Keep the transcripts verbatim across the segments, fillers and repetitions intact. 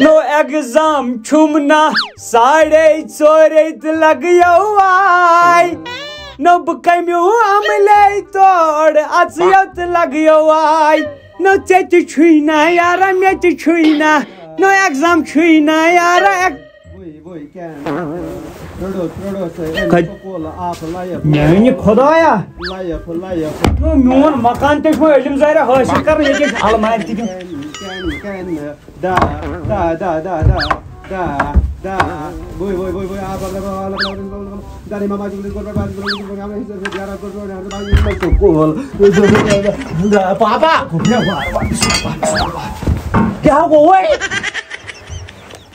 نو exam چھُم نہ ساڑے ژورے تہٕ لگیو آے۔ نو بہٕ کمیو عملے تور اژیو تہٕ لگیو آے۔ نو ژےٚ تہِ چھُے نہ یارا، مےٚ تہِ چھُے نہ۔ نو ایگزام چھُے نہ یارا۔ میانہِ خدایا، نو میون مکان تہِ چھُ وۄنۍ علم ظاہرہ حٲصِل کران، ییٚتہِ چھِ المارِ تہِ تِم۔ پاپا، کیٛاہ گوٚو وۄنۍ؟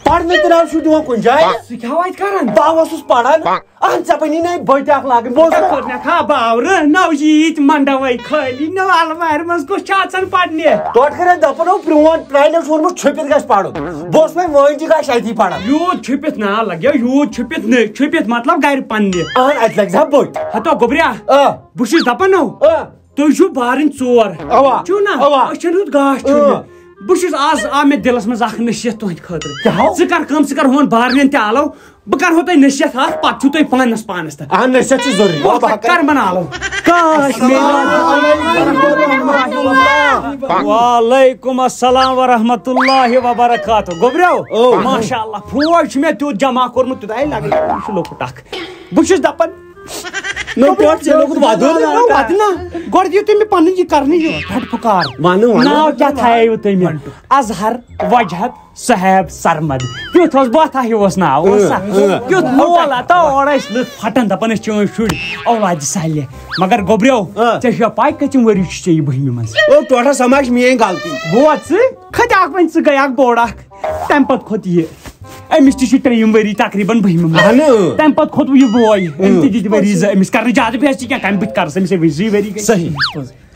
پرنہٕ تہِ نہ حظ چھُ دِوان کُنہِ جایہِ۔ ژٕ کیٛاہ واتہِ کران؟ بہٕ اوسُس پران۔ اہن ژےٚ بنی نہ بٔتۍ اکھ لاگٕنۍ۔ بہٕ اوسُس کوٚرنکھا باورٕ، نو ییٖتۍ منڈوے خٲلی، نو المارِ منٛز کُس چھُ اژان پرنہِ؟ توتہِ کَرے دَپان، او، پرٛون، پرٛانیو چھُ ووٚنمُت، چھُپِتھ گژھِ پَرُن۔ بہٕ اوسُس وۄنۍ وٲنۍ تہِ گژھِ اَتی پَران۔ یوٗت چھُپِتھ نا لگیو، یوٗت چھُپِتھ نہٕ، چھُپِتھ مطلب گرِ پننہِ۔ اہن، اَتہِ لَگہِ ہا بٔتۍ۔ ہتو گوٚبریا، آ۔ بہٕ چھُس دَپان نو، آ۔ تُہۍ چھِو بارٕنۍ ژور۔ اوا۔ چھِو نا؟ اوا۔ أسۍ چھِنہٕ یُتھ گاش چھُنہٕ۔ اۭں۔ بہٕ چھُس آز، آو مےٚ دِلس منٛز اکھ نصیحت تُہنٛدِ خٲطرٕ۔ کیٛاہ ہو؟ ژٕ کر کٲم، ژٕ کر ہُمن بارنٮ۪ن تہِ آلو۔ بہٕ کرہو تۄہہِ نصیحت اکھ، پتہٕ چھُو تۄہہِ پانس پانس تہٕ۔ اہن، نصیحت چھِ ضروٗری۔ وۄتھ، کر بناو۔ کاش میلہِ۔ وعلیکم السلام ورحمۃ اللہ وبرکاتہ۔ گوٚبریو، او۔ ماشاء اللہ، فوج چھُ مےٚ تیُتھ جمع کوٚرمُت، تیوٗتاہ ہے لگے، یہِ چھُ لۄکُٹ اکھ۔ بہٕ چھُس دپان، نو، ٹوٹھ ژےٚ لوگُت وَدُن۔ نو، وَدُن نا۔ گۄڈٕ دِیِو تُہۍ مےٚ پَنُن یہِ کَرنہٕ یہِ ٹھٹہٕ پُکار۔ وَنہٕ، وَنہٕ۔ ناو کیٛاہ تھایو تُہۍ مےٚ؟ اظہر وجہت صہیب سرمد۔ کیُتھ اوس بہٕ تھا ہیوٗ اوس ناو، اوس سا؟ اۭں، اۭں۔ کیُتھ مول ہا، تو اورٕ ٲسۍ لُکھ پھٹان، دَپان ٲسۍ چٲنۍ شُرۍ اولادِ صالح۔ مگر گوٚبریو، اۭں۔ ژےٚ چھےٚ پَے کٔژِم ؤری چھُ ژےٚ یہِ بٔہمہِ منٛز؟ او، ٹوٹھا سمجھ میٲنۍ غلطی۔ بوز ژٕ، کھٔتۍ اَکھ وۄنۍ ژٕ گٔے اَکھ بوٚڑ اَکھ۔ تَمہِ پَتہٕ کھوٚت یہِ۔ أمِس تہِ چھِ ترٛیٚیِم ؤری تقریٖباً بٔہمہِ منٛز۔ اَہَنہٕ۔ تَمہِ پَتہٕ کھوٚت یہِ بوے۔ أمۍ تہِ اۭں۔ دِتۍ ؤری زٕ أمِس۔ کَرنہٕ زیادٕ بے عزتی کینٛہہ، کَمہِ بہٕ تہِ کَرَس أمِس ہے ؤری زٕے ؤری گٔے۔ صحیح۔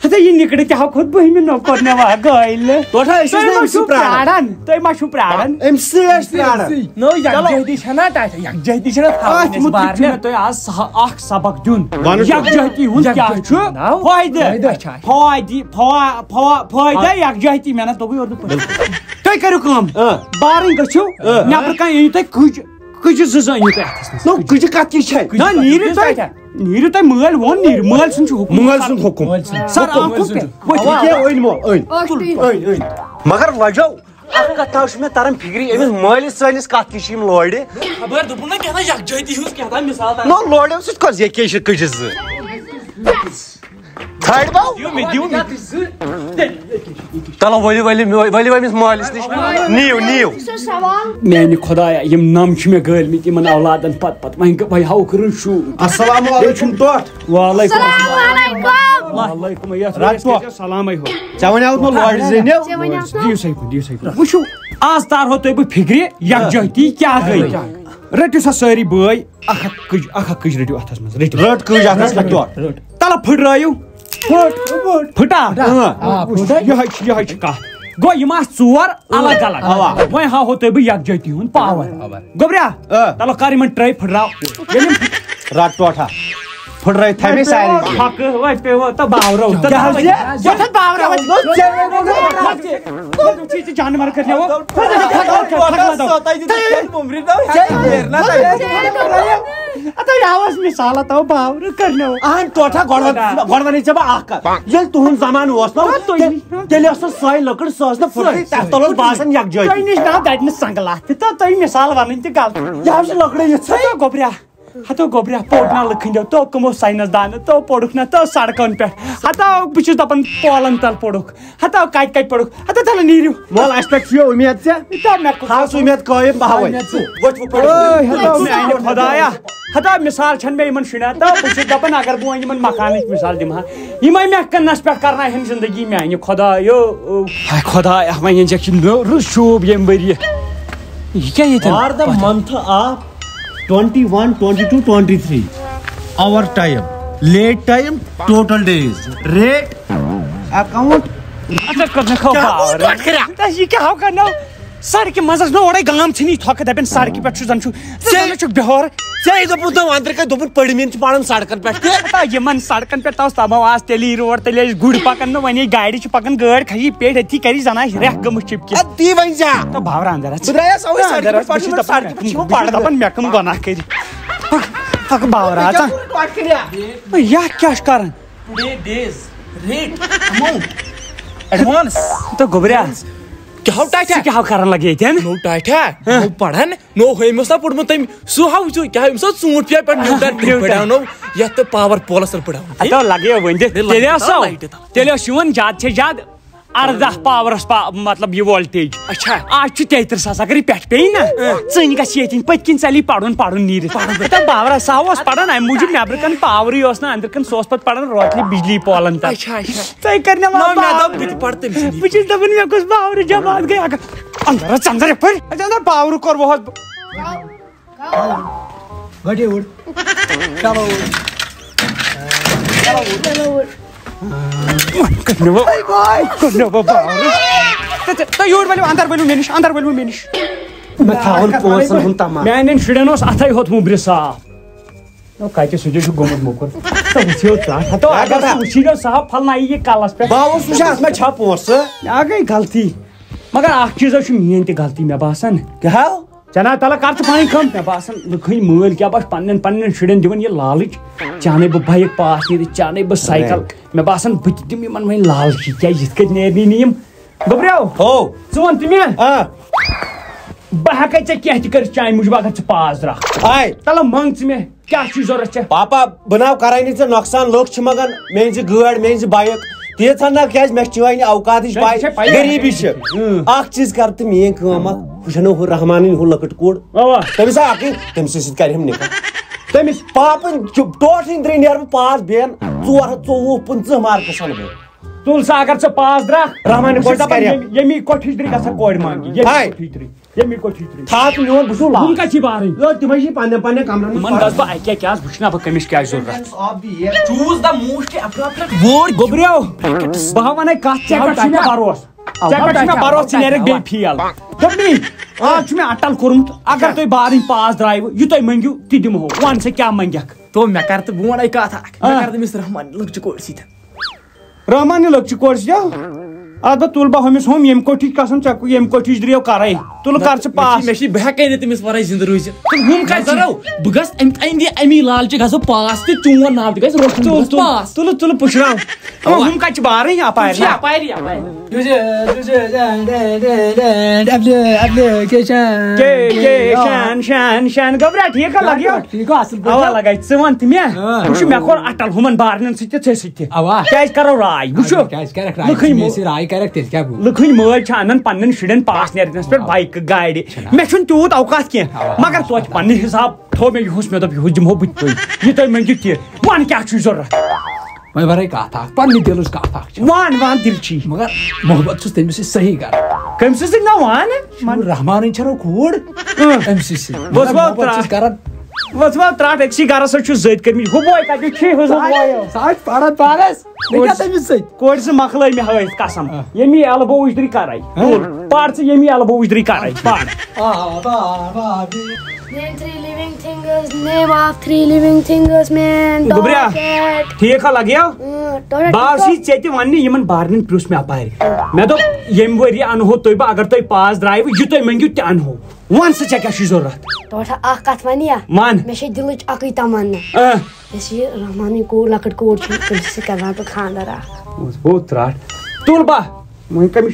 ہَتا یہِ نِکڑٕ تہِ ہا کھوٚت بٔہمہِ، نو کوٚر مےٚ وا گٲلۍ۔ توٚٹھ ہا، أسۍ ٲسۍ تُہۍ نا ما أمِس چھِو پرٛاران؟ پرٛاران؟ تُہۍ ما چھِو پرٛاران؟ أمۍ سۭتۍ ٲسۍ پرٛاران۔ نو، یَکجٲہتی چھَنا تَتہِ؟ یَکجٲہتی چھَنا تھاوٕنۍ أتھۍ أسۍ مُتلِق چھُ بارنہِ؟ مےٚ تۄہہِ آز سہ-، اَکھ سبق دیُن۔ وَنہٕ تہٕ۔ یَکجٲہتی ہُنٛد کیٛاہ یَکجٲہتی چھُ؟ ہُنٛد آو۔ فٲیدٕ۔ فٲیدٕ اچھا۔ فٲیدٕ، فا-، فا-، فٲیدٕ، آ۔ یَکجٲہتی، مےٚ نہ توٚگُے اُردو پٲٹھۍ۔ بِلکُل۔ تُہۍ کٔرِو کٲم، آ۔ بارٕنۍ گٔژھِو، آ۔ نٮ۪برٕ کَنہِ أنِو تُہۍ کٔج، کٔجہِ زٕ زٕ أنِو تُہۍ اَتھَس منٛز۔ نو، کٔجہِ کَتھ کِژھ چھےٚ؟ نہ، نیٖرِو تُہۍ، نیٖرِو تُہۍ، مٲلۍ ووٚن، نیٖرِو، مٲلۍ سُنٛد چھُ حُکُم۔ مٲلۍ سُنٛد حُکُم۔ سر، حُکُم۔ اَکھ حُکُم۔ وۄتھ۔ یہِ کیٛاہ أنۍ مو؟ أنۍ۔ ٲٹھ ٹُوِنٛگ۔ أنۍ، أنۍ۔ مگر وۄجو، اَکھ کَتھ تہِ چھُ مےٚ تَران فِکرِ، أمِس مٲلِس سٲنِس کَتھ کِژھ چھِ یِم لورِ۔ خبر دوٚپُن نہ کیٛاہ تام یَکجٲہتی ہِنٛز کیٛاہ تام مِثال تَران۔ نو، لورِ سۭتۍ کۄس یہِ کیٛاہ چھِ کٔجہِ زٕ؟ تھٲڑۍ باو۔ دِیِو مےٚ، دِیِو مےٚ۔ چلو، ؤلِو، ؤلِو، ؤلِو أمِس مٲلِس نِش۔ نِیِو، نِیِو۔ سُہ سوال۔ میانہِ خدایا، یِم نَم چھِ مےٚ گٲلمٕتۍ یِمن اولادن پتہٕ پتہٕ۔ وۄنۍ گٔ-، وۄنۍ ہاو کٔرٕن شوٗ۔ السلام علیکم ٹوٹھ۔ وعلیکم السلام۔ السلام علیکم۔ وعلیکم، یتھ رٹ رٲژ ٹوٹھ۔ گژھِ سلامے ہو۔ ژےٚ وَنیٛاوُتھ مےٚ لورِ زٕ نِو۔ ژےٚ وَنیٛاوُتھ۔ دِیِو سا یہِ کُن، دِیِو سا یہِ کُن۔ وٕچھِو، آز تارہو تۄہہِ بہٕ فِکرِ یکجٲہتی کیٛاہ گٔے۔ رٔٹِو سا سٲری بٲے، اکھ اکھ کٔج، اکھ اکھ کٔج رٔٹِو اتھس منٛز، رٔٹِو۔ رٔٹ کٔج اتھس منٛز ٹوٹھ۔ تلہٕ پھٕٹرٲیِو۔ پھٕٹ، پھٕٹ۔ پھٕٹا؟ اۭں۔ آ، پھٕٹ۔ یِہوٚے چھِ، یِہوٚے چھِ کتھ۔ گوٚو یِم آسہٕ ژور الگ الگ۔ اوا۔ وۄنۍ ہاوہو تۄہہِ بہٕ یکجہتی ہُنٛد پاور۔ گوٚبریا، آ۔ تلہٕ کر یِمن ٹرٛے پھٕٹراو۔ ییٚلہِ یِم رٹ ٹوٹھا۔ پھٕٹرٲیِتھ تھاے مےٚ سارے چیٖز۔ پھکہٕ، وۄنۍ پیوٚو تہٕ باورو۔ کیٛاہ حظ یہِ؟ یَتھ باورو۔ ژےٚ چھِ ژےٚ جانور کٔرنہِ وۄنۍ۔ اَتھ آو یاوَس مثال، اَتھ آو باورٕ کٔرنہِ وۄنۍ۔ اہن، ٹوٹھا گۄڈٕ وَن، گۄڈٕ وَنے ژےٚ بہٕ اَکھ کَتھ۔ ییٚلہِ تُہُنٛد زمانہٕ اوس نہ، تہٕ تُہۍ تیٚلہِ، تیٚلہِ ٲس نہٕ سۄے لٔکٕر، سۄ ٲس نہٕ پھٕٹرٕے، تَتھ تَل اوس باسان یَکجٲہتی۔ تۄہہِ نِش نہ دَرِ نہٕ سنٛگہٕ لَتھ تہِ، تہٕ تۄہہِ مثال وَنٕنۍ تہِ غلط۔ یہِ حظ چھِ لٔکرٕے یِژھٕے۔ ہَتو گوٚبریا، ہتو گوٚبریا، پوٚر نا لُکھ ہٕنٛدیو، تو کٕمو ساینس دانو، تو پوٚرُکھ نا، تو سڑکن پٮ۪ٹھ۔ ہتا بہٕ چھُس دپان پولن تل پوٚرُکھ، ہتا کتہِ کتہِ پوٚرُکھ، ہتا تلہٕ نیٖرِو۔ وَل، اَسہِ پٮ۪ٹھ چھُ یہِ اُمید ژےٚ۔ تہ مےٚ کُس تھاو سُہ اُمید قٲیِم، بہٕ ہاوَے۔ ؤتھۍ وۄنۍ پٔرِو۔ اوے، ہتا میانہِ خدایا، ہتا مثال چھنہٕ مےٚ یِمن شُرٮ۪ن، تہٕ بہٕ چھُس دپان اگر بہٕ وۄنۍ یِمن مکانٕچ مثال دِمہٕ ہا، یِمے مےٚ کنس پٮ۪ٹھ کرناوہن زندگی میانہِ خدایو۔ ہاے خدایا، وۄنۍ أنۍ زٮ۪کھ یہِ نٔو رٕژ شوٗب ییٚمہِ ؤرۍ یہِ۔ یہِ کیٛاہ ییٚتٮ۪ن؟ For the month of twenty one, twenty two, twenty three, our time, late time, total days, rate, account. اچھا، کٔر مےٚ کھو کیٛاہ پاور۔ گوٚو تۄہہِ خراب؟ تۄہہِ یہِ کیٛاہ ہو کرنو؟ سڑکہِ منٛز ٲس مےٚ اورے گام ژھٕنی تھۄکہٕ دَپان سڑکہِ پٮ۪ٹھ چھُ زَن چھُ، زَن چھُکھ بِہور۔ ژےٚ دوٚپُتھ نہٕ اَندرٕ کَنہِ دوٚپُن پٔڑمِنۍ چھِ پَران سڑکَن پٮ۪ٹھ تہِ۔ ہتا یِمَن سڑکَن پٮ۪ٹھ تَس تَباہ آس تیٚلہِ یی روڈ، تیٚلہِ ٲسۍ گُرۍ پَکان نہٕ، وۄنۍ ییٚلہِ گاڑِ چھِ پَکان، گٲڑۍ کھَسہِ یہِ پیٹھ أتھی کَرِ زَنہٕ آسہِ رٮ۪کھ گٔمٕژ چِپکِتھ۔ اَدٕ تی وَنہِ زِ ہا۔ تہٕ بابرا اَندَر اَژ۔ بہٕ درٛایس اَوَے اَندَر سڑکہِ اَژ، پٮ۪ٹھ، بہٕ چھُس پَران دَپان، سڑکہِ پٮ۪ٹھ بہٕ چھُس چھُس دَپان، بہٕ پَران۔ دَپان مےٚ کٕم گۄناہ کٔرۍ۔ پَکھ بابرا ژٕ۔ یَتھ کیٛاہ چھُ کَران؟ Today days rate amount advance۔ تہٕ گوٚبریا، کیٛاہ ہو ٹاٹھا؟ ژٕ کیٛاہ ہو کَران لگے ییٚتٮ۪ن؟ نو ٹاٹھا، ہاں۔ نو پَران، نو ہُمۍ اوس نا پوٚرمُت تٔمۍ، سُہ ہاو سُہ کیٛاہ ہُمۍ سا ژوٗنٛٹھ پیٚیہِ پٮ۪ٹھ نیوٗ تَتھ تٔمۍ پڑھاونو یَتھ تہٕ پاور پولَس تَل پڑھاونو۔ اَتھ ہو لگے وۄنۍ دِ، تیٚلہِ تیٚلہِ لگے آسو۔ لایٹہِ تَل۔ تیٚلہِ اوس یِوان زیادٕ سے زیادٕ اَرداہ پاورَس پا-، مطلب یہِ voltage۔ اچھا۔ آز چھُ تیٚترٕہ ساس، اگر یہِ پٮ۪ٹھ پیٚیہِ نا، اۭں۔ ژٕنۍ گژھِ ییٚتٮ۪ن پٔتۍ کِنۍ ژَلہِ پَرُن، پَرُن نیٖرِتھ۔ پَرُن۔ تہٕ پاورَس سا اوس پَران، اَمہِ موٗجوٗب نٮ۪برٕ کَنہِ پاورٕے اوس نہٕ، أنٛدرٕ کَنہِ سُہ اوس پَتہٕ پَران روتلہِ بجلی پولَن تَل۔ اچھا، اچھا۔ تۄہہِ کَرِ نہ نہ، مےٚ پاورٕے۔ دوٚپ بہٕ تہِ پَرٕ تٔمۍ سٕے نِش۔ بہٕ چھُس دَپان مےٚ گوٚژھ پاورٕ جماعت گٔے اَکھ۔ اَندَر حظ، ژٕ اَندَر یَپٲرۍ۔ اَتہِ اَندَر پاورٕ کوٚر وۄنۍ حظ۔ گۄڈٕ یہِ اوٚڑ۔ چلو اوٚڑ۔ چلو اوٚڑ۔ کٔرنہِ وۄنۍ، کٔرنہِ وۄنۍ پاورٕ۔ تہٕ، تہٕ، تہٕ یوٗرۍ ؤلِو، اَندَر ؤلِو مےٚ نِش، اَندَر ؤلِو مےٚ نِش۔ مےٚ تھاوُن پونٛسَن ہُنٛد تَمام۔ میٛانٮ۪ن شُرٮ۪ن اوس اَتھَے ہوت وُمبرِ صاف۔ نو کَتہِ سُہ تہِ چھُ گوٚمُت موٚکُر۔ تہٕ وٕچھِو ژٕ، ہَتو اگر سُہ وٕچھی نو صاف پھلنایہِ یہِ کَلَس پٮ۪ٹھ۔ بہٕ اوسُس وٕچھان اَتھ منٛز چھا پونٛسہٕ۔ یہِ ہا گٔے غلطی۔ مگر اَکھ چیٖز حظ چھُ میٛٲنۍ تہِ غلطی مےٚ باسان۔ کیٛاہ ہو؟ جناب تعالیٰ کر ژٕ پنٕنۍ کٲم۔ مےٚ باسان لُکھٕے مٲلۍ کیٛاہ بس پننٮ۪ن پننٮ۪ن شُرٮ۪ن دِوان یہِ لالٕچ، چانَے بہٕ بایِک پاس نیٖرِتھ، چانَے بہٕ سایکل۔ Right۔ مےٚ باسان بہٕ تہِ دِمہٕ یِمن وۄنۍ لالچی، کیٛازِ یِتھ کٔنۍ نیرِ نہٕ یِم۔ گوٚبریو، ہو۔ ژٕ وَن تہٕ مےٚ۔ آ۔ بہٕ ہٮ۪کَے ژےٚ کینٛہہ تہِ کٔرِتھ چانہِ موٗجوٗب اگر ژٕ پاس درٛاکھ۔ آے۔ تَلہٕ منٛگ ژٕ مےٚ، کیٛاہ چھُے ضوٚرَتھ ژےٚ؟ پاپا، بہٕ ناو کَرَے نہٕ ژےٚ نۄقصان، لُکھ چھِ منٛگان میٛٲنۍ زِ گٲڑۍ، میٛٲنۍ زِ بایِک، تیٖژ ہَن نہ، کیٛازِ مےٚ چھِ چٲنۍ اوقاتٕچ مےٚ پَے، چھےٚ پَیی۔ غریٖبی چھِ۔ اۭں۔ اَکھ چیٖز کَر تہٕ میٛٲنۍ کٲم اَکھ، ہُہ چھَنہٕ ہُہ رحمانٕنۍ ہُہ لۄکٕٹ کوٗر، اَوا۔ تٔمِس آ اَکٕے، تٔمۍ سٕے سۭتۍ کَرِ ہم نِکاح۔ تٔمِس؟ پاپَن چھُ ٹوٹھٕے درٛے نیرٕ بہٕ پاس بیٚیَن ژور ہَتھ ژوٚوُہ پٕنٛژٕہ مارکٕس اَنہٕ بہٕ۔ تُل سا، اگر ژٕ پاس درٛاکھ، رحمان بہٕ چھُس کۄٹھِس دَپان، کَرِ۔ ییٚمہِ، ییٚمہِ کۄٹھِچ درٕے گژھکھ کورِ منٛگہِ، ییٚمہِ ہاے۔ کۄٹھِچ درٕے، ییٚمہِ کۄٹھِچ درٕے۔ تھاو ژٕ میون، بہٕ چھُس لال۔ تِم کَتہِ چھِ بارٕنۍ؟ یو، تِمَے چھِ پنٛنٮ۪ن پنٛنٮ۪ن کَمرَن منٛز تِمَن پَران۔ دَپہٕ بہٕ اَکہِ کیٛاہ، کیٛاہ آز وٕچھِ نا بہٕ کٔمِس کیٛاہ ضوٚرَتھ۔ Choose the most appropriate word۔ گوٚبریو، بہٕ ہا وَنَے کَتھ، ژےٚ پٮ۪ٹھ چھُ مےٚ بروسہٕ۔ ژےٚ پٮ۪ٹھ چھُ مےٚ بروسہٕ، ژٕ نیرَکھ بیٚیہِ fail۔ دوٚپمَے، آز چھُ مےٚ اَٹَل کوٚرمُت، اگر تُہۍ بارٕنۍ پاس درٛایوٕ، یہِ تُہۍ مٔنٛگِو، تہِ دِمہو۔ وَن ژٕ کیٛاہ مٔنٛگَکھ؟ تو مےٚ کَر تہٕ بہٕ وَنَے کَتھ اَکھ، مےٚ آ۔ کَر تٔمِس رحمان لۄکچہِ کورِ سۭتۍ۔ رحمان یہِ لۄکچہِ کورِ چھِ، اَتھ بہٕ تُلہٕ بہٕ ہُمِس ہُم، ییٚمہِ کوٹھِچ قسم، ژےٚ کُ-، ییٚمہِ کوٹھِچ درٛیو کَرَے۔ تُلہٕ کر ژٕ مےٚ چھِ، پاس۔ مےٚ چھِ، بہٕ ہٮ۪کَے نہٕ تٔمِس وَرٲے زِندٕ روٗزِتھ۔ تُلہٕ ہُم کَتہِ زَنو؟ بہٕ گژھٕ اَمہِ، اَمہِ دِ-، اَمی لالچہِ گژھٕ بہٕ پاس تہٕ چون ناو تہِ گژھِ روشن، بہٕ تُلہٕ، گژھٕ تُلہٕ، پاس۔ تُلہٕ، تُلہٕ پُشراو۔ اَوا۔ ہُم کَتہِ چھِ بارٕے اَپارِ؟ چھِ اَپارِ، اَپارِ۔ ایپلیکیشن۔ کے، کے، شین، شین، شین۔ گوٚبرا، ٹھیٖک ہا لَگیو؟ ٹھیٖک ہا، اَصٕل پٲٹھۍ۔ اَوا لَگے۔ ژٕ وَن تہٕ مےٚ۔ آ۔ وٕچھ، مےٚ کوٚر اَٹَل ہُمَن بارنٮ۪ن سۭتۍ تہٕ ژےٚ سۭتۍ تہِ۔ اَوا۔ کیٛازِ کَرو راے؟ وٕچھو۔ کیٛازِ کَرَکھ راے؟ لُکھٕے ژٕ مےٚ مو-، سۭتۍ راے کَرَکھ تیٚلہِ کیٛاہ گوٚو؟ لُکھٕے مٲلۍ چھِ اَنان پنٛنٮ۪ن شُرٮ۪ن پاس نیرنَس پٮ۪ٹھ اَوا۔ بایکہٕ گاڑِ۔ چھِنہ۔ مےٚ چھُنہٕ تیوٗت اوقات کینٛہہ۔ اَوا۔ مگر توتہِ پنٛنہِ حِساب تھوٚو مےٚ یِہُس، مےٚ دوٚپ، یِہُس دِمہو بہٕ تہِ تُہۍ۔ یہِ تُہۍ مٔنٛگِو تہِ۔ وَن کیٛاہ چھُے ضوٚرَتھ؟ وۄنۍ وَنَے کَتھ اَکھ، پنٛنہِ دِلٕچ کَتھ اَکھ چھِ۔ وَن، وَن دِلچی۔ مگر محبت چھُس تٔمِس سۭتۍ صحیح کَران۔ کٔمۍ سٕنٛز سۭتۍ نہ وَن؟ چھُ رحمانٕنۍ چھَنہ کوٗر؟ اۭں۔ أمۍ سٕے سۭتۍ۔ وۄتھ وۄتھ محبت چھُس ترٛٹھ۔ کَران۔ وۄتھ وۄتھ ترٛٹھ، أکسٕے گَرَس سۭتۍ چھُ زٔدۍ کٔرمٕتۍ۔ ہُہ بوے کَتہِ چھُ؟ ہُہ سُہ بوے۔ سُہ آسہِ پَران پانَس۔ مےٚ کیٛاہ تٔمِس سۭتۍ؟ کورِ زٕ مۄکلٲے مےٚ ہٲوِتھ قسم۔ آ۔ ییٚمی اٮ۪لبو وٕچھ درٕے کَرَے۔ آ۔ تُل، پَر ژٕ ییٚمی اٮ۪لبو وٕچھ درٕے کَرَے۔ پَر۔ آ، آ، آ، آ۔ Name three living things. Name of three living things, man. گوٚبریا، dog, cat. ٹھیٖک ہا لَگیو؟ اۭں، ٹوٹل بہٕ آوُس ٹھیٖک۔ یہِ ژےٚ تہِ وَننہِ، یِمَن بارنٮ۪ن پرٛژھ مےٚ اَپارِ۔ مےٚ دوٚپ، ییٚمہِ ؤرۍ یہِ اَنہو تُہۍ بہٕ، اگر تُہۍ پاس درٛایوٕ، یہِ تُہۍ مٔنٛگِو تہِ اَنہو۔ وَن سا، ژےٚ کیٛاہ چھُے ضوٚرَتھ؟ ٹوٹل اَکھ کَتھ وَنہٕ یا؟ وَن۔ مےٚ چھےٚ دِلٕچ اَکٕے تَمنا۔ اۭں۔ یۄس یہِ رحمانٕنۍ کوٗر، لۄکٕٹ کوٗر چھِ، تٔمِس سۭتۍ کَرٕ ہا بہٕ خانٛدر اَکھ۔ بہٕ ترٛٹھ۔ تُل با۔ وۄنۍ کٔمِس؟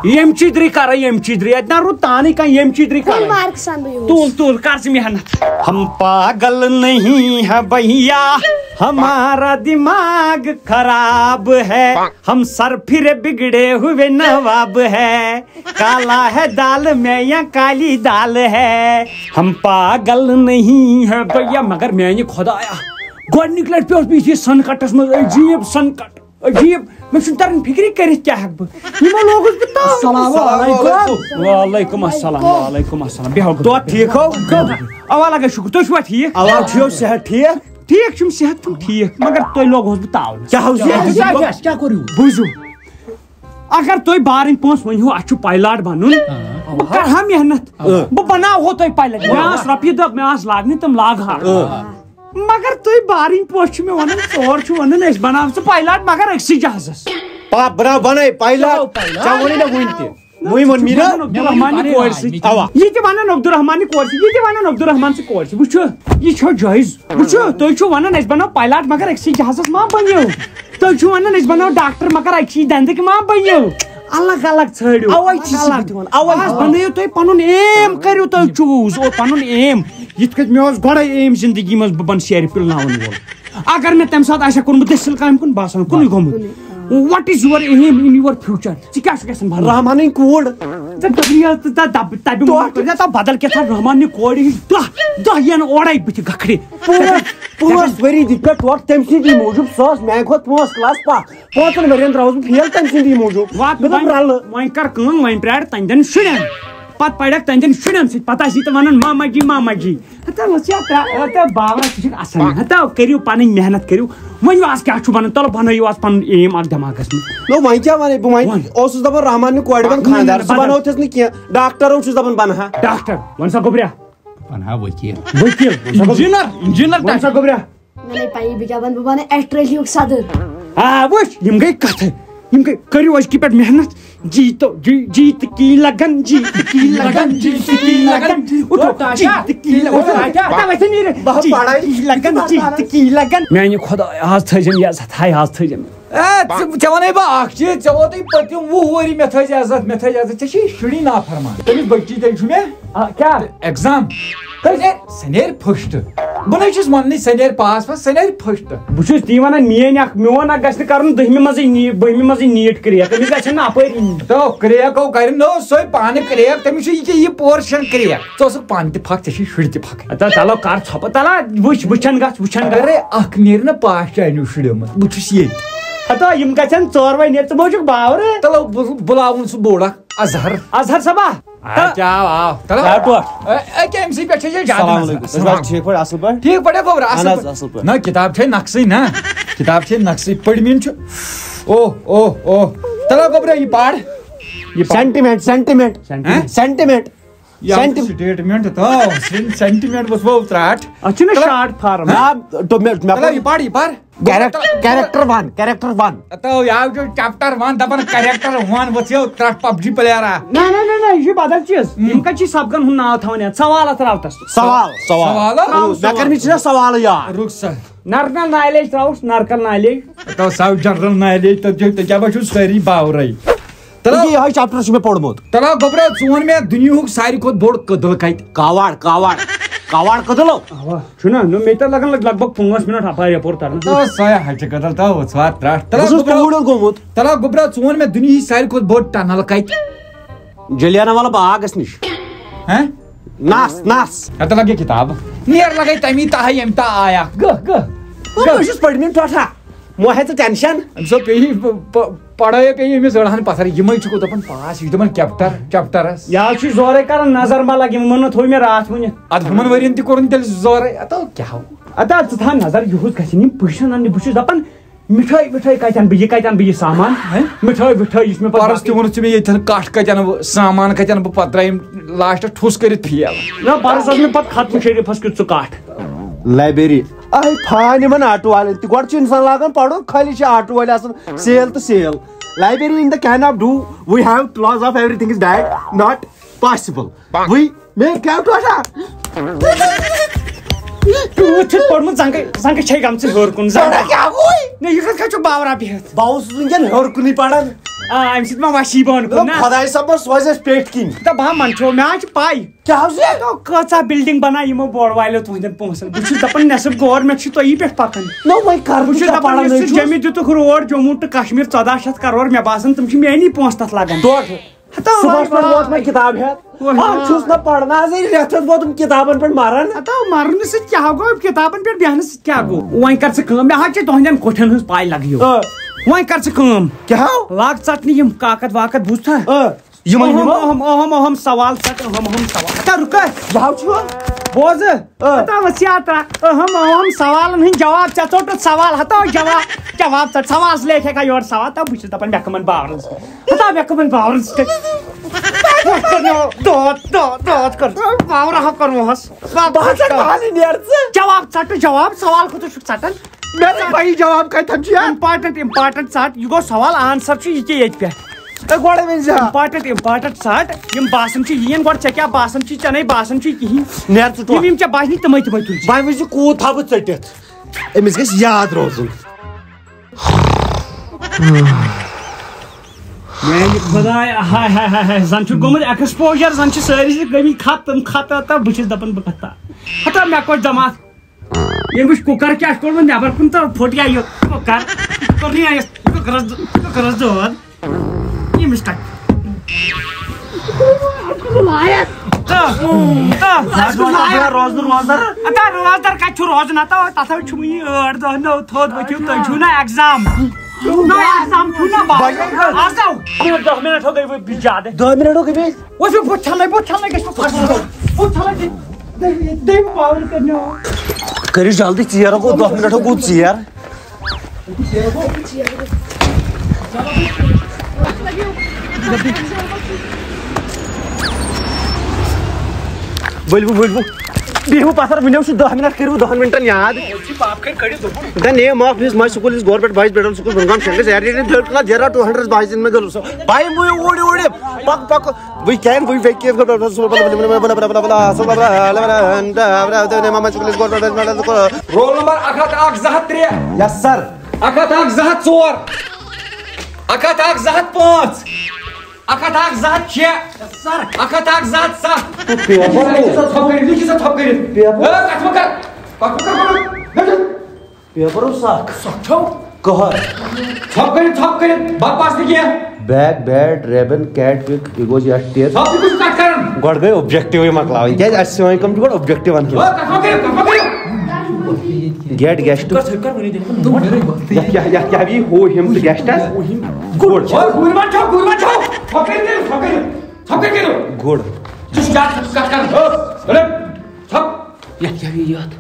ییٚمہِ چی درٕے کَرَے، ییٚمہِ چی درٕے۔ اَتہِ نہ روٗد تانٕے کانٛہہ، ییٚمہِ چی درٕے کَرَے۔ مارکٕس اَنہٕ بہٕ یوٗرۍ۔ تُل، تُل، کر ژٕ محنت۔ ہم پاگل نہیں ہے بھیا، ہمارا دماغ خراب ہے، ہم سر پھرے بگڑے ہوئے نواب ہے، کالا ہے دال میں یا کالی دال ہے، ہم پاگل نہیں ہے بھیا۔ مگر میانہِ خۄدایا، گۄڈٕنِکۍ لٹہِ پیوٚس بہٕ یِتھِس سنکٹس منٛز، عجیٖب سنکٹ۔ عجیٖب، مےٚ چھُنہٕ تران فِکرِ کٔرِتھ کیٛاہ ہٮ۪کہٕ بہٕ۔ یِمو لوگُس بہٕ تاو۔ السلام علیکم۔ وعلیکم السلام، وعلیکم السلام۔ دۄد ٹھیٖک ہو؟ اوا لگے شُکر، تُہۍ چھِوا ٹھیٖک؟ اوا ٹھیٖک، صحت ٹھیٖک؟ ٹھیٖک چھُم، صحت چھُم ٹھیٖک، مگر تۄہہِ لوگہوس بہٕ تاونَس۔ کیٛاہ اوس یہِ؟ کیٛاہ، کیٛاہ، کیٛاہ کوٚر یوٗت؟ بوٗزِو، اگر تُہۍ بارٕنۍ پونٛسہٕ ؤنۍ ہو، اَسہِ چھُ پایلاٹ بَنُن، بہٕ کَرٕ ہا محنت، بہٕ بَناوہو تۄہہِ پایلاٹ۔ مےٚ آسہٕ رۄپیہِ دَہ، مےٚ آسہٕ لاگنہِ، تِم لاگہٕ ہا۔ مگر تُہۍ بارٕنۍ پونٛسہٕ چھِ مےٚ وَنان، ژور چھُ وَنان، أسۍ بَناو ژٕ پایلاٹ، مگر أکسٕے جہازَس۔ پا-، بَناو، بَنَے پایلاٹ۔ چلو، پایلاٹ۔ ژےٚ ووٚنُے مےٚ وٕنۍ تہِ۔ وٕنۍ ووٚن مےٚ نا۔ عبدالرحمان نہِ کورِ سۭتۍ۔ اَوا۔ یہِ تہِ وَنان عبدالرحمان نہِ کورِ سۭتۍ، یہِ تہِ وَنان عبدالرحمان سۭتۍ کورِ سۭتۍ۔ وٕچھِو، یہِ چھو جٲیِز۔ وٕچھِو، تُہۍ چھِو وَنان، أسۍ بَناو پایلاٹ، مگر أکسٕے جہازَس ما بٔنِو؟ تُہۍ چھِو وَنان، أسۍ بَناو ڈاکٹر، مگر اَکہِ چیٖز دَنٛدٕکۍ ما بٔنِو؟ الگ الگ ژھٲنٛڈِو۔ اَوَے چھِ الگ سُہ الگ۔ تہِ وَنان، اَوَے آز چھِ۔ بَنٲیِو تُہۍ پَنُن aim، کٔرِو تُہۍ choose، اور پَنُن aim۔ یِتھ کٔنۍ مےٚ اوس گۄڈَے aim زِندگی منٛز، بہٕ بَنہٕ سیرِ پِلناوَن وول۔ اگر مےٚ تَمہِ ساتہٕ آسہِ ہا کوٚرمُت دٔسِل کامہِ کُن، بہٕ آسہٕ ہا کُنُے گوٚمُت۔ What is your aim in your future؟ ژٕ کیٛاہ چھُکھ یَژھان بَنُن؟ رحمانٕنۍ کوٗر۔ ژٕ دٔپۍ یہِ، ژٕ دَ-، دَب-، دَبہِ مۄنٛگ کٔرۍ زِ، ژٕ بدل کینٛہہ ژھانٛڈ۔ رحمان نہِ کورِ ہِش دَہ، دَہ یِن اورَے بٕتھِ گکھرِ۔ پانٛژھ، پانٛژھ ؤری دِتۍ مےٚ ٹوٹھ تٔمۍ سٕنٛدی موٗجوٗب، سُہ اوس میٛانہِ کھۄتہٕ پانٛژھ کلاس پَتھ۔ پانٛژَن ؤرِین درٛاوُس بہٕ فیل تٔمۍ سٕنٛدی موٗجوٗب۔ وات مےٚ دوٚپ، وۄنۍ، رَلہٕ۔ وۄنۍ کر کٲم، وۄنۍ پرٛار تَنٛدٮ۪ن شُرٮ۪ن۔ پتہٕ پرکھ تَنٛدٮ۪ن شُرٮ۪ن سۭتۍ، پتہٕ آسی تہٕ وَنان، "ماما جی، ماما جی۔" ہتا وٕچھ یا ترٛا-، ہتا باورا، ژٕ چھُکھ اَصٕل۔ ہتا کٔرِو پَنٕنۍ محنت، کٔرِو۔ وۄنۍ آز کیٛاہ چھُ وَنان؟ تَلہٕ بَنٲیِو آز پَنُن aim اَکھ دٮ۪ماغَس منٛز۔ نو، وۄنۍ کیٛاہ وَنَے بہٕ؟ وۄنۍ وۄنۍ۔ اوسُس دَپان رحمان نہِ کورِ بَنہٕ نہ، نہ، خانٛدار، نہ، سُہ بدل۔ بَنوو تھَس نہٕ کینٛہہ۔ ڈاکٹر اوس، چھُس دَپان بَنہٕ ہا۔ ڈاکٹر، وَن سا گوٚبریا۔ بَنہٕ ہا ؤکیٖل۔ ؤکیٖل، وَن سا گوٚبریا۔ اِنجیٖنَر، اِنجیٖنَر وَن سا ڈاکٹر۔ گوٚبریا۔ مےٚ نَے پَیی، بہٕ کیٛاہ وَنہٕ؟ بہٕ بَنہٕ Australia ہُک صدٕر۔ آ، وٕچھ، یِم گٔے کَتھٕ۔ یِم گٔے، کٔرِو أزکہِ پٮ۪ٹھ محنت۔ جی تو، جی، جی تہٕ کی لگن، جی تہٕ کی لگن، جی تہٕ کی لگن۔ اُٹھو، جی تہٕ کی لگن۔ اُٹھو، اَتہِ وَسہِ نیٖرِتھ۔ بہٕ ہا جی پَرے۔ تہٕ کی لگن، جی تہٕ کی لگن۔ میٛانہِ خۄدایا، آز تھٲیزٮ۪م یہِ عزت، ہاے، آز تھٲیزٮ۪م۔ اے، ژٕ، ژےٚ وَنے بہٕ اَکھ چیٖز، ژےٚ ووتُے پٔتِم وُہ ؤری مےٚ تھٲیزِ عزت، مےٚ تھٲیزِ عزت۔ ژےٚ چھے شُرۍ نافرمان۔ تٔمِس بٔچی تیٚلہِ چھُ مےٚ آ، کیٛاہ؟ Exam۔ سۄ نیرِ، سۄ نیرِ first۔ بہٕ نَے چھُس وَننٕے سۄ نیرِ pass pass، سۄ نیرِ first۔ بہٕ چھُس تی وَنان، میٛٲنۍ اَکھ، میون اَکھ گژھِ نہٕ کَرُن دٔہمہِ منٛزٕے نی-، بٔہمہِ منٛزٕے neet crack، أمِس گژھن نہٕ اَپٲرۍ یِنۍ۔ تو crack ہو کَرِ نہٕ سۄے پانہٕ crack، تٔمِس چھُ یہِ کہِ یہِ portion crack۔ ژٕ اوسُکھ پانہٕ تہِ پھَکھ، ژےٚ چھُے شُرۍ تہِ پھَکھ۔ تَلہ، تَلہ، کَر ژھۄپہٕ، تَلہ، وٕچھ، وٕچھَن گژھ، وٕچھَن گژھ۔ اَگَرے اَکھ نیرِ نہ pass چانیو شُریو منٛز، بہٕ چھُس ییٚتہِ۔ ہتا، یِم گژھن ژورے نیرِ، ژٕ ما چھُکھ باورٕ؟ تَلہ، بُل-، بُلاوُن سُہ بوٚڑ اَکھ، اظہر۔ اظہر صٲبا، آ، کیٛاہ آو؟ تَلہ۔ کیٛاہ ٹوٹھ؟ اے، اے، کیٛاہ أمۍ سٕے پٮ۪ٹھ چھےٚ یہِ زیادٕ سلام نظر۔ علیکم۔ تُہۍ چھِو حظ ٹھیٖک پٲٹھۍ، اَصٕل پٲٹھۍ؟ ٹھیٖک پٲٹھۍ ہا گوٚبرا، اَصٕل اَہَن حظ، پٲٹھۍ۔ اَصٕل پٲٹھۍ۔ نہ، کِتاب چھے نَقصٕے نا۔ کِتاب چھے نَقصٕے، پٔرمِنۍ چھُ۔ او، او، او۔ تَلہ گوٚبرا، یہِ پَر۔ یہِ پَر۔ Sentiment، sentiment۔ Sentiment۔ ہہ؟ Sentiment۔ یہِ آو senti- statement، تو، sen-، sentiment اوس وۄنۍ ترٛاٹھ۔ اَتھ چھُنہ تَلہ۔ Short form۔ آ، تو مےٚ، مےٚ تَلہ، کوٚر یہِ پَر، یہِ پَر۔ Character، character one، character one۔ تو یہِ آو جو chapter one، دَپان character one، وٕژھ یو ترٛٹھ PUBG player آ۔ نہ، نہ، نہ، نہ، یہِ چھُ بدل چیٖز۔ ہم۔ یِم کَتہِ چھِ سبقن ہُنٛد ناو تھاوان یَتھ؟ سوال اَتھ راوتَس۔ سوال، سوال۔ سوال؟ ترٛاو مےٚ کٔرمٕتۍ چھِنہ سوالٕے یاد۔ رُک سا۔ نرکل نالیج ترٛاوُس، نرکل نالیج۔ تو سب general knowledge، تو تُہۍ، تُہۍ کیٛاہ باسیو سٲری باورَے؟ تَلہ۔ یہِ یِہوٚے chapter چھُ مےٚ پوٚرمُت۔ تَلہ گوٚبرا، ژٕ وَن مےٚ دُنیاہُک ساروی کھۄتہٕ بوٚڑ کٔدٕل کَتہِ؟ کاوَڑ، کاوَڑ، کاوَڑ کٔدٕل۔ اَوا، چھُنہ، نہ، مےٚ تہِ لَگَن لگ، لگ بگ پانٛژھ مِنَٹ اَپارِ یَپور تَرنَس۔ تو سۄے ہا چھِ کٔدٕل، تو ژھار ترٛٹھ۔ تَلہ بہٕ چھُس گوٚبرا، توٗرۍ حظ گوٚمُت۔ تَلہ گوٚبرا، ژٕ وَن مےٚ دُنیہٕچ ساروی کھۄتہٕ بوٚڑ tunnel کَتہِ؟ جلیانہ والا باغَس نِش۔ ہہ؟ نَس، نَس۔ ہَتہٕ لَگہِ کِتاب۔ نیر لَگے تَمی تاہَے ییٚمہِ تاہ آیا۔ گٔہ، گٔہ۔ بہٕ چھُس پٔرمٕتۍ ٹۄٹھا۔ مہ ہےٚ ژٕ tension۔ أمۍ سا پیٚیہِ پ-، پ-، پڑھٲے پیٚیہِ أمِس أڑہَن پَتھر۔ یِمَے چھُکھ دَپان pass، یہِ چھُ دَپان chapter، chapterس۔ یا چھُ زورے کران نظر ما لگہِ، یِمن ما تھوٚو مےٚ راتھ وُنہِ۔ اَدٕ ہُمَن ؤرین تہِ کوٚرُن تیٚلہِ زورے۔ اَدٕ کیٛاہ ہو؟ اَدٕ ژٕ تھاو نظر، یُہُس گژھِ نہٕ یِم پُشن اَننہِ۔ بہٕ چھُس دَپان مِٹھٲے وِٹھٲے کَتہِ اَنہٕ بہٕ، یہِ کَتہِ اَنہٕ بہٕ یہِ سامان؟ ہیں؟ مِٹھٲے وِٹھٲے یُس مےٚ پَتہٕ پَرُس تہِ باقٕے ووٚنُتھ ژٕ مےٚ ییٚتٮ۪ن کَٹھ کَتہِ اَنہٕ بہٕ، سامان کَتہِ اَنہٕ بہٕ، پَتہٕ درٛایِم lastس ٹھُس کٔرِتھ fail۔ نہ، پَرُس اوس مےٚ پَتہٕ ختمہٕ شریٖفَس کیُتھ سُہ کَٹھ۔ Library۔ اَہَے فان یِمَن آٹوٗ والٮ۪ن تہِ۔ گۄڈٕ چھُ اِنسان لاگان پَرُن، خٲلی چھِ آٹوٗ وٲلۍ آسان sale تہٕ sale۔ Library in the can of do, we have clause of everything is bad, not possible۔ We make کیٛاہ ٹوٹھا؟ تیوٗت چھُ پوٚرمُت، زنٛگہٕ، زنٛگہٕ چھے گٔمژٕ ہیوٚر کُن، زنٛگہٕ۔ پَران کیٛاہ گوٚے؟ نہ، یہِ کَتہِ کَتہِ چھُ باورا بِہِتھ؟ بہٕ اوسُس وٕنکٮ۪ن ہیوٚر کُنُے پَران۔ آ، اَمہِ سۭتۍ ما وَسی بہٕ ہن کُن، نہ؟ خۄداے صٲبَن سوزِ اَسہِ پیٚٹھۍ کِنۍ۔ تہٕ بہٕ ہا منٛدچھو، مےٚ حظ چھِ پَے۔ کیٛاہ حظ یہِ؟ تو کۭژاہ building بنایہِ یِمو بوڑ والیو تُہنٛدٮ۪ن پونٛسن؟ بہٕ چھُس دَپان، نٮ۪صٕف government چھُ تۄہی پٮ۪ٹھ پَکان۔ نہ، وۄنۍ کَر بہٕ بہٕ چھُس کیٛاہ دَپان، پَران یُس حظ ژٕ چھُس؟ جیٚمہِ دِتُکھ road جموں to کشمیر ژۄداہ شیٚتھ کرور، مےٚ باسان تِم چھِ میٛانی پونٛسہٕ تَتھ لَگان۔ ٹوٹھ۔ ہتا صُبحَس وۄنۍ پٮ۪ٹھ ووت وۄنۍ۔ وۄنۍ کِتاب ہٮ۪تھ۔ وۄنۍ آ، وۄنۍ۔ چھُس نہ پَران، آز ییٚلہِ رٮ۪تھ ہیوٚت ووتُم کِتابَن پٮ۪ٹھ مَران۔ ہتا مَرنہٕ سۭتۍ کیٛاہ گوٚو؟ کِتابَن پٮ۪ٹھ بیٚہنہٕ سۭتۍ کیٛاہ گوٚو؟ وۄنۍ کر ژٕ کٲم، مےٚ حظ چھِ تُہنٛدٮ۪ن کوٹھٮ۪ن ہٕنٛز پَے لَگیو۔ آ۔ وۄنۍ کر ژٕ کٲم۔ کیٛاہ ہو؟ لاگ ژَٹنہِ یِم کاکد واکد، بوٗزتھا؟ آ۔ یِمَے اہم، نِمو۔ اہم، اہم، اہم سوال ژَٹ، اہم، اہم سوال۔ ہتا رُکا۔ یہِ ہو چھُ۔ بوزٕ، آ۔ ہتا وسیاتا، اہم اہم سوالن ہٕنٛدۍ جواب، ژےٚ ژوٚٹُتھ سوال، ہتا جواب، جواب ژٕ سوالس لیکھے کھا یورٕ سوال، تہٕ بہٕ چھُس دپان مےٚ کٕمن باورن سۭتۍ، ہتا مےٚ کٕمن باورن سۭتۍ۔ دود، دود، دود کر، باورہ ہا کرموہس۔ بہٕ ہسا پانہٕ نیرٕ ژٕ۔ جواب ژٹہٕ، جواب، سوال کوٗتاہ چھُکھ ژٹان؟ مےٚ دوٚپ بھائی جواب کتہِ تھم چھُ یار؟ امپارٹنٹ، امپارٹنٹ ژٹ، یہِ گوٚو سوال، آنسر چھُ یہِ کہِ ییٚتہِ پٮ۪ٹھ۔ اے گۄڈے ؤنۍ زِ ہا۔ امپارٹنٹ، امپارٹنٹ ژٹ، یِم باسان چھِ یِیِن گۄڈٕ، ژےٚ کیٛاہ باسان چھُے، ژےٚ نے باسان چھُے کِہیٖنۍ۔ نیر ژٕ ٹوٹھ۔ یِم، یِم ژےٚ باسنی تِمے تِمے تُل ژٕ۔ بھائی ؤنۍ زِ کوٗت تھاو بہٕ ژٔٹِتھ؟ أمِس گژھِ یاد روزُن۔ میانہِ خۄداے، ہاے ہاے ہاے ہاے، زن چھُ گوٚمُت ایکسپوجر، زن چھِ سٲری زِ گٔمٕتۍ ختم، ختم، تہٕ بہٕ چھُس دپان بہٕ کتھ تا۔ ہتا مےٚ کوٚر دماغ۔ ییٚمِس کُکر کیٛاہ کوٚڑمُت نٮ۪بر کُن تہٕ پھُٹ یا یہِ کُکر۔ یہِ کوٚر نہٕ یَس، یہِ کوٚر گرس، یہِ کوٚر گرس دٲد۔ ییٚمِس کَتہِ؟ تہٕ، تہٕ، روزدار، روزدار۔ اَتا روزدار کَتہِ چھُ روزُن؟ اَتا تَتھ حظ چھُ وٕنہِ ٲٹھ دۄہ نہٕ تھوٚد ؤتھِو، تۄہہِ چھُو نہ ایگزام۔ نہ ایگزام چھُو نہ بَس۔ آز دَہ مِنٹ ہو گٔے وۄنۍ زیادٕ۔ دَہ مِنٹ ہو گٔے بیٚیہِ۔ وۄنۍ چھُ بُتھ چھَلنَے، بُتھ چھَلنَے گژھِ وۄنۍ فَرق۔ بُتھ چھَلنَے دِ-، دِ-، دِ پاوَر کَرنہِ۔ کٔرِو جلدی، ژیر گوٚو، دَہ مِنٹ ہو گوٚو ژیر۔ ؤلِو، ؤلِو۔ بِہِو پَتھر، وٕنیُک چھُ دَہ مِنٹ، کٔرِو دَہَن مِنٹَن یاد۔ The name of his my school is Government Boys Middle School, Burgam Shankar. There are two hundred boys in my girls. بھائی، مُے اوڑِ، اوڑِ۔ پَک، پَک۔ We can, we make it. Roll number اکھ ہتھ اکھ زٕ ہتھ ترٛےٚ۔ Yes sir. اکھ ہتھ اکھ زٕ ہتھ ژور۔ اکھ ہتھ اکھ زٕ ہتھ پانٛژھ۔ اکھ ہتھ اکھ زٕ ہتھ شےٚ۔ Yes sir. اکھ ہتھ اکھ زٕ ہتھ ستھ۔ ژھۄپ کٔرِتھ، لیکھِو سا ژھۄپ کٔرِتھ۔ Paper۔ اے، کتھ مہ کر۔ کتھ مہ کر، مہ کر۔ پیپر اوس اکھ۔ سۄ چھو۔ قہر۔ ژھۄپ کٔرِتھ، ژھۄپ کٔرِتھ، بکواس نہٕ کینٛہہ۔ Bag, bat, ribbon, cat, pick، یہِ گوٚو یتھ ٹیر۔ ژھۄپ تہِ کُس کتھ کران؟ گۄڈٕ گٔے اوبجیکٹیوٕے مۄکلاوٕنۍ، کیازِ اسہِ چھِ وۄنۍ کم چھِ گۄڈٕ اوبجیکٹیو ونان۔ او، کتھ مہ کٔرِو، کتھ مہ کٔرِو۔ Get guest۔ ژٕ کر، ژٕ کر وۄنۍ ییٚتہِ؟ یتھ کیٛاہ، یتھ کیٛاہ یی ہو ہِم تہٕ گیسٹس؟ گُڈ۔ او، گُرۍ ما چھو، گُرۍ ما چھو؟ ژھۄپ کٔرِتھ کٔرِو، ژھۄپ کٔرِتھ، ژھۄپ کٔرِتھ کٔرِو۔ گُڈ۔ ژٕ چھُکھ زیادٕ کتھ کران۔ او، رٹ، ژھۄپ۔ یتھ کیٛاہ یی یتھ؟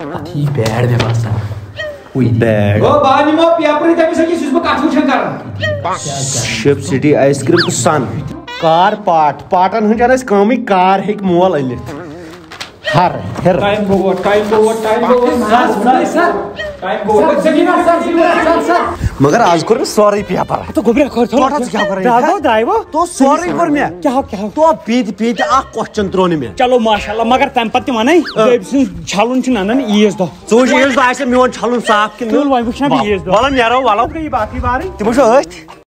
اتھ یی بیڈ مےٚ باسان۔ وٕے۔ بیڈ۔ او، بہٕ نِمو پیپرٕے تٔمِس أکِس، یُس بہٕ کتھ وٕچھان کران۔ شپ سٹی آیس کریم تہٕ سن۔ کار پاٹ۔ پاٹن ہٕنٛز چھنہٕ اَسہِ کٲمٕے، کار ہیٚکہِ مول أنِتھ۔ ہر، ہر۔ ٹایم گوٚو، ٹایم گوٚو، ٹایم گوٚو۔ سر، سر، سر۔ ٹایم گوٚو۔ سر، سر، سر، سر۔ مگر از کوٚر مےٚ سورُے پیپر۔ تہٕ گوٚبریا، خٲر چھو؟ ٹوٹل ژٕ کیٛاہ کوٚرُے؟ دَہ گوٚو، دَہہِ گوٚو۔ تو سورُے کوٚر مےٚ۔ کیٛاہ، کیٛاہ؟ تو پیٖتہِ، پیٖتہِ اکھ کوسچن ترٛوو نہٕ مےٚ۔ چلو، ماشاءاللہ، مگر تَمہِ پتہٕ تہِ وَنَے، آ۔ دٔبۍ سٕنٛز چھَلُن چھُ نَنان عیٖذ دۄہ۔ ژٕ وٕچھ عیٖذ دۄہ آسہِ میون چھَلُن صاف کِنہٕ تُل، وۄنۍ وٕچھِ نا بہٕ عیٖذ دۄہ۔ وَلہٕ نیرو، وَلہٕ۔ گٔے باقٕے بارٕے۔ تِم وٕچھو أتھۍ۔